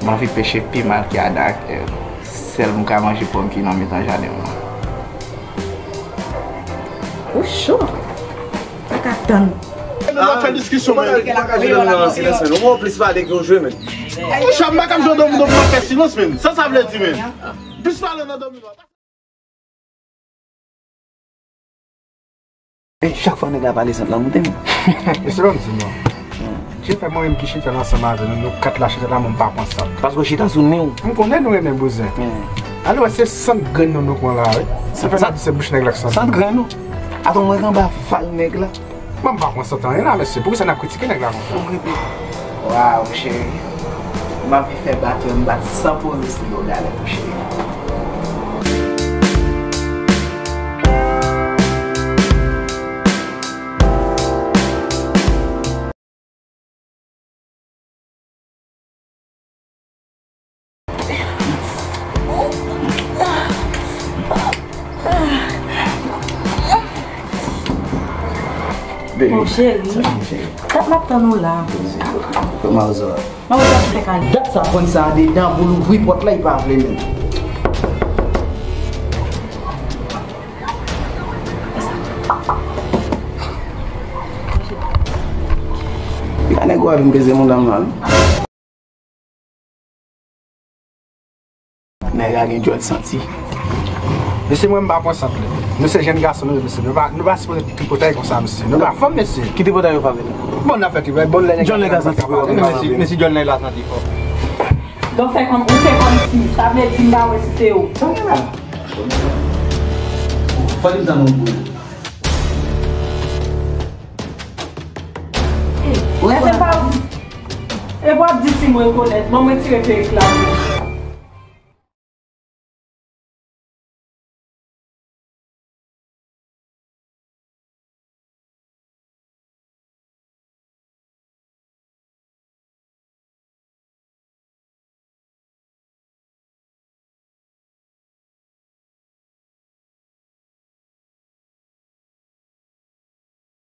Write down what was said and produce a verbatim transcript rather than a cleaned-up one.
M anvi peche pi mal ke Ada ak Èv. Sèl m ka manje pòm ki nan mitan jaden m nan. Ou cho. Pa ka tann. Nou pa fè diskisyon, men. Ou pa ka jwe nan silans, men. Ou plis pale ke w jwe, men. Monchè, m pa ka jwe nan dòmi, dòmi, m ap fè silans, men. Sa sa vle di, men? Plis pale nan dòmi, non. E chak fwa nèg la pale, sant lan moute, men. E se pa m di non. Ki fè mwen menm ki chita la ansanm avè nou, nou kat la chita la, men m pa pran sant. Paske w chita sou nen w. M konnen nou renmen bouzen. Alò, se sant grenn nou nou pran la, wi. Sa fè n ap di se bouch nèg la k santi. Sant grenn ou? Atò, mwen anba fal nèg la. Mwen m pa pran sant anyen la, mesye. Poukisa n ap kritike nèg la konsa? Waw, cheri. M anvi fè batri m bat san poze sou do galèt ou, cheri. Baby. Mon cheri, sa k m ap tann ou la. Kòman w sou? Mwen wè sa ki fè kale. Dat sa konn sa andedan pou l ouvri pòt la, li pa vle menm. Gade nèg ou a vin peze mouda m la, wi. Nèg la gen djòl santi. Mesye, mwen m pa pran sant li. Nou se jèn gason nou ye, mesye. Nou pa, nou pa sipoze tripotay konsa, mesye. Nou pa fanm, mesye. Ki tripotay yo fè avè nou? Bon, n ap fè tripotay. Bon, lè nèg la santi. Mesye, mesye, djòl nèg la santi fò. Donk, fè kòm, ou fè kòmsi, sa vle di m pa wè si se ou. Fò li tann yon boul. Lè se pa ou. E w ap di si m rekonèt. Ban m retire perik la.